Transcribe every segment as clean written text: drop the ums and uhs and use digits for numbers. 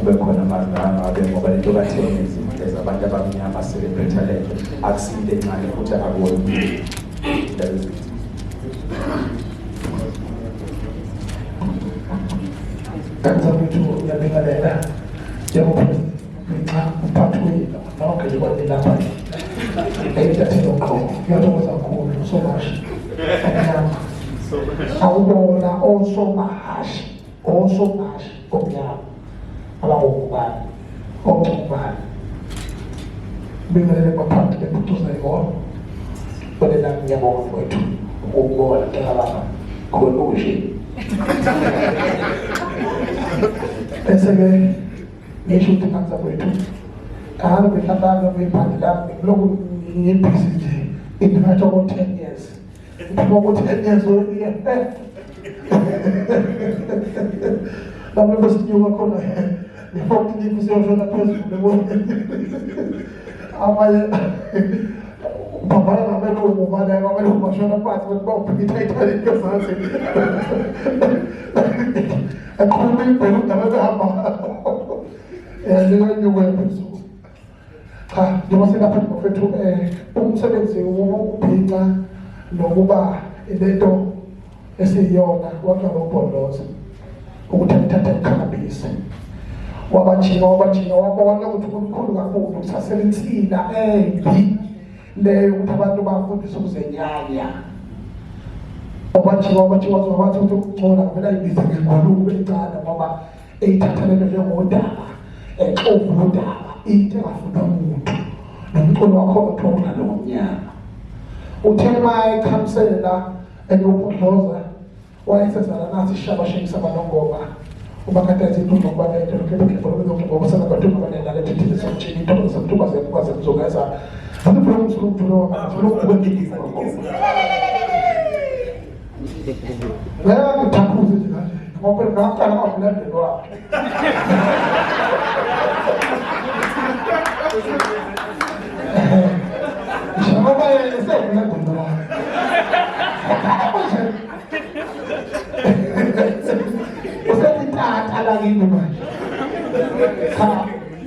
Kube khona amazwi angabe ngoba lento ka-10 years as abantu abamnyama celebrate lento akusinto encane futhi akuwona indaba ezithi. Kanzakwethu, ngiyabingelela njengopresident ngenxa umphathi wenu nonke nje kwanilapha eyintathelo ngqo. Ngiyathokoza kakhulu somashi omnyama, awubona osomahashi, osomashi omnyama abangokubani oncubani. Bingelele baphathi bempucuzeko kwelelami. Ngiyabonga mfowethu ukubona mntakababa khona ushe. Bese-ke ngisho ukuthi nganza kwethu ngabe mhlawumbe ngiyiphandle lami, ngilokhu ngibhizi nje indingatsho ko-10 years, ngiphuma ko-10 years we-EFF lapho besinyuka khona nge-forklift siyoshona phezulu, abanye uphambana nabelungu manje, abelungu bashona phansi, bathi bawuphika i-Titanic ezansi, eqhuma ibhelu ndaba behamba leyonyuko yaphezulu. Cha, njengoba selapha bafethu, umsebenzi wokubhinca nokuba lento esiyiyona waqala ubhodloza ukuthi athathe ikhambise, wabajika wabajika, wabona ukuthi kumkhulu kakhulu kusasela insila embi leyo ukuthi abantu bafundise ukuzenyanya. Wabajika wabajika, wathi ukuthi ukungcola vele ayibize ngengulube encane ngoba eyithatha lento njengodaba, exova udaba, into engafuna umuntu nomculo wakhona kuthiwa umdlalo omnyama. Uthe uma ekhamisela elokudloza wayesezala nathi ishabashekisa amanongoma umakade ethi ngokuba nento lokho ngeke nje kanje ngoba ngaqala ngomlandeli wakhe. Njengoba yena sewumlandeli wakhe manje, usethi tata lakini manje. Cha,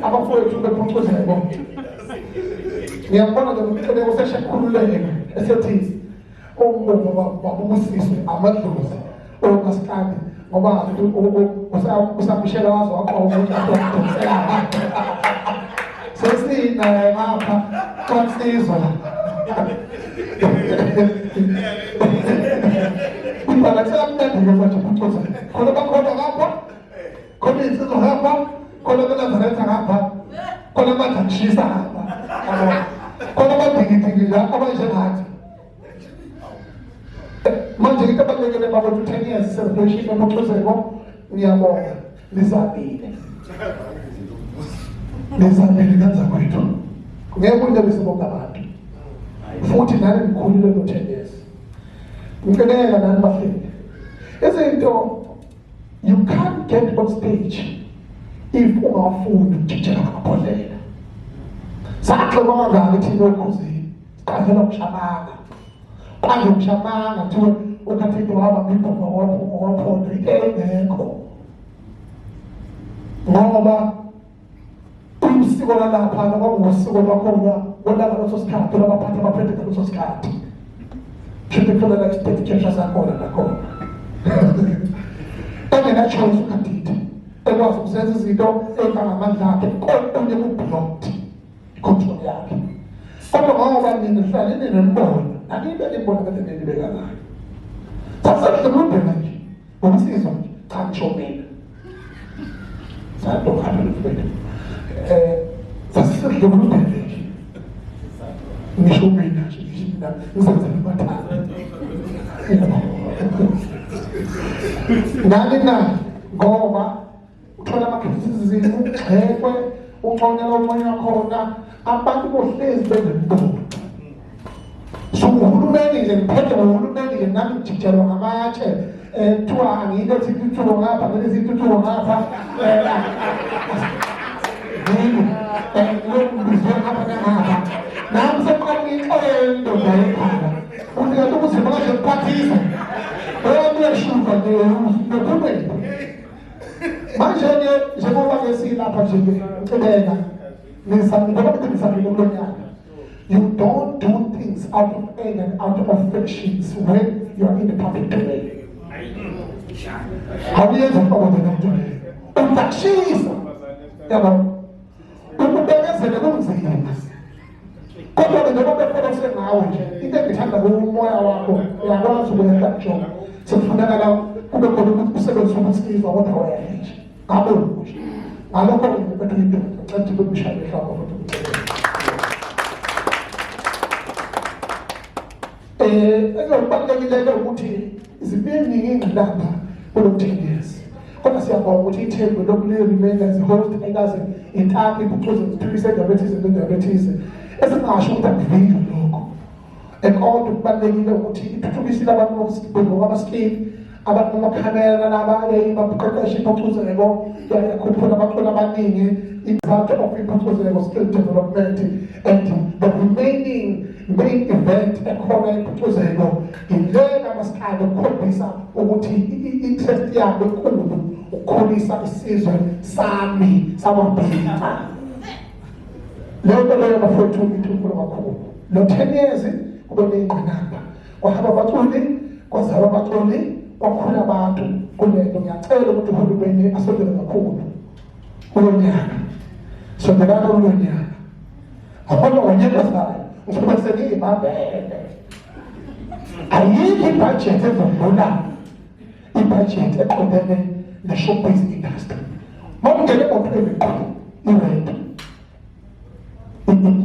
abafowethu bephucuzeko, ngiyambona nje umcele useshekhululeka esethi umbongo babusiswe amadlozi omaskandi ngoba usamshela waze waqoka ukuthi adonsela sesinaye ngapha kwansizwa la ibhala kusekamnandi-ke manje phucuza khona bakhona ngapha, khona iy'nsizwa ngapha, khona abenazaretha ngapha, khona amandla kushisa ngapha, khona abadingidingi la abanjengathi. Manje into ebalulekile bakwethu, 10 years celebration empucuzeko, ngiyabonga, nizamile, nizamile ngenza kwethu, ngeke unelise bonke abantu futhi nani nikhulile no 10 years. Ngiceleka nani bahleli izinto, you can't get on stage if ungafuni ukujijela ngamabhodlela. Saxoba kangaki thina okhuzini, siqaphela umshamanga qanje umshamanga kuthiwe ukhathini waba ngibhoma waphondo, into engekho ngoba usiko lalapha kwakungusiko lwakhona kolapha leso sikhathi lwabaphathi abaphethe ngaleso sikhathi. Shuthi kufanele isitethi khesha sakhona nakhona engena-choice ukadide ekwazi ukuzenza izinto engangamandla akhe, konke ku-beyond i-control yakhe. Kodwa ngoba nina nihlale ninembono, anibe nimbona kade nilibeka ngayo, sasedlulubhela nje ngokusizwa nje. Cha, ngisho mina sadokhala lefethu, sasisedlulubhele nje, ngisho mina nje, ngisho mina ngizenzela umathanda ngani na, ngoba uthola ama-criticism, ugxekwe, unconyela, unconywa khona abantu bohlezi benembono. So uhulumeni nje, ngiphethe ngohulumeni nje, nami ngijijelwa ngamatshe, kuthiwa angiyilethi intuthuko ngapha, ngilethe intuthuko ngapha, yini ngibizwe ngapha nangapha. Nami seqala ngiyixolele indoda yekhaya uthi kanti ukuthi manje ngiphathise uyashuka nje nokhulumeni manje-ke njengoba-ke. Silapha nje ngicibeka ngizoba ngizamile kulo nyaka. You don't do things out of anger and out of factions when you are in the public domain. Awuyenzi uhlobo lena nto leyo, uzakushisa, yabo, ukubekezele kunzima. Kodwa-ke njengoba befolose ngawe nje, into engithanda kumoya wakho, uyakwazi ukuyehla nje sekufunakala kube khona ukuthi usebenzise ubunsizwa, kodwa wena nje ngabongu nje ngalokho-ke ngiphethe indoda. Ngicela ukuthi bemshayele ihlombe futhi umcela. Okubalulekile ukuthi ziningi ingqinamba kulo 10 years, kodwa siyabonga ukuthi iTheku lokhu li-remain as host, ayikaze intaphi iphucuze zithuthukise endaweni ethize nendaweni ethize, esingasho ukuthi akuvinjwe lokho. And kodwa kubalulekile ukuthi ithuthukisile abantu ngokwama-skill, abantu bamakhamera laba baqeqesha impucuzeko, yakhuphula abaculi abaningi. Result of impucuzeko, skill development, and the remaining main event ekhona impucuzeko ilena masikade ukukhombisa ukuthi i-interest yabo enkulu ukukhulisa isizwe sami samabhinca. Leyo nto leyo, bafowethu, into enkulu kakhulu. Lo 10 years kube ney'ngqinamba, kwahamba abaculi, kwazalwa abaculi, kwakhula abantu kulento. Ngiyacela ukuthi uhulumeni asondele kakhulu kulo nyaka, sondelana kulo nyaka, ngoba ngonyaka ozayo ngizobe sengiyibambele. Ayikho ibhajethi ezodlula ibhajethi eqondene ne-showbiz industry. Uma ungene emotweni qo, i-radio,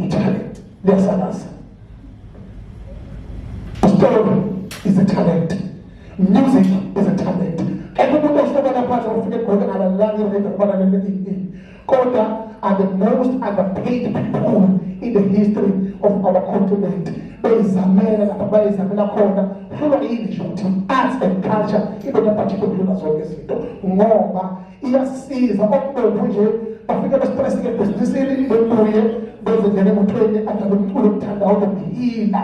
i-talent liyasakaza, story is a talent, music is a talent. Ekho umuntu ohlobela phansi ofike egoli alalelanga i-radio kubalalele ini, kodwa are the most underpaid people in the history of our continent. Beyizamela lapha bayizamela khona. Hlulwa yini nje ukuthi arts and culture ibe nebhajethi okudlula zonke izinto, ngoba iyasiza okubomvu nje. Bafike be-stress-ke ebhizinisini, bebuye bezengene emotweni, adlale umculo omthandayo ozomhila,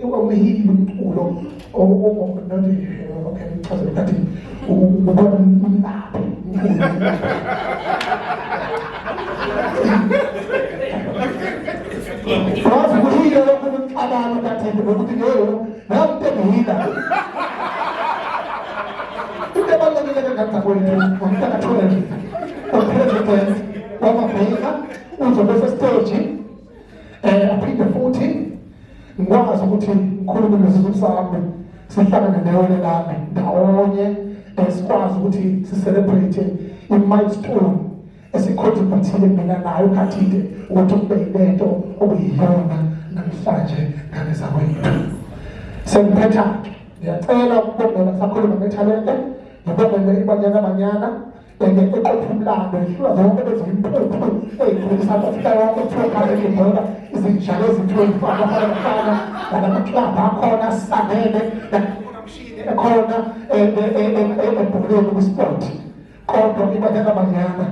umhili umculo. Not okay, ngichaze ngathi ubona umlaphi umculo. Wazi kuhila lokho ukuxabana kathini ukuthi leyo namuntu engihila. Into ebalulekile kangaka kwethu ngomhla ka-12, u-president wamabheka uzobe sesiteji, aphinde futhi ngikwazi ukuthi ngikhulume nesizwe sami, sihlangane newele lami ndawonye, sikwazi ukuthi si-celebrate i-milestone esi-contribute-ile mina nayo ukhathide ukuthi kube yilento okuyiyona namhlanje. Ngane zakwethu, sengiphetha, ngiyacela ukubongela, sakhuluma ngethalente, ngibongele iBanyana Banyana eqopha umlando, ihlula zonke lezimpuphu ey'gcwele i-South Africa yonke. Kuthiwa khale ibhola izinjalo ezi-25, Bafana Bafana nalamaklabhu akhona asangene nakumshini ekhona ebholeni kwi-sport, kodwa iBanyana Banyana,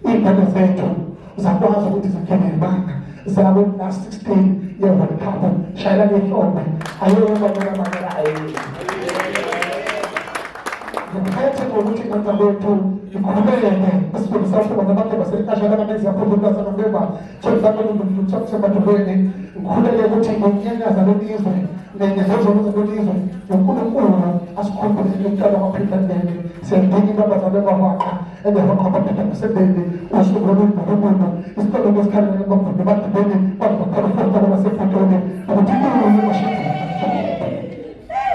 iy'ngane zethu zakwazi ukuthi zingene ibanga zabo last 16 ye-World Cup. Shayela ngehlombe ayiyo Banyana Banyana. Ayiyo. Ngiphethe ngokuthi ngane zakwethu, ngikhuleke esifundisa safunda nabantu basenkashana abanezi yakhuluma sasemadolweni, ngikhuleke ukuthi ngokunyanyaza lelizwe nezozolo zelizwe, uNkulunkulu asikhumbule umntwana kwaphindandeni. Siyadinga intombazane kwahwaqa engehwaqa amadoda nasendeni usuku lolubhukubulu isicelo lesikhalele kwabhulu badibene kwaze bakhala futhi kwabasepotoni ukuthi ibuye mashinzi.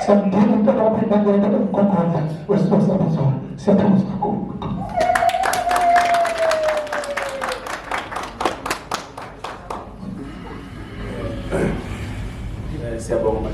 Siyamdinga umntwana waphindandeni umgogodla wesimo sabuzolo. Siyathokoza kakhulu. Siyabonga.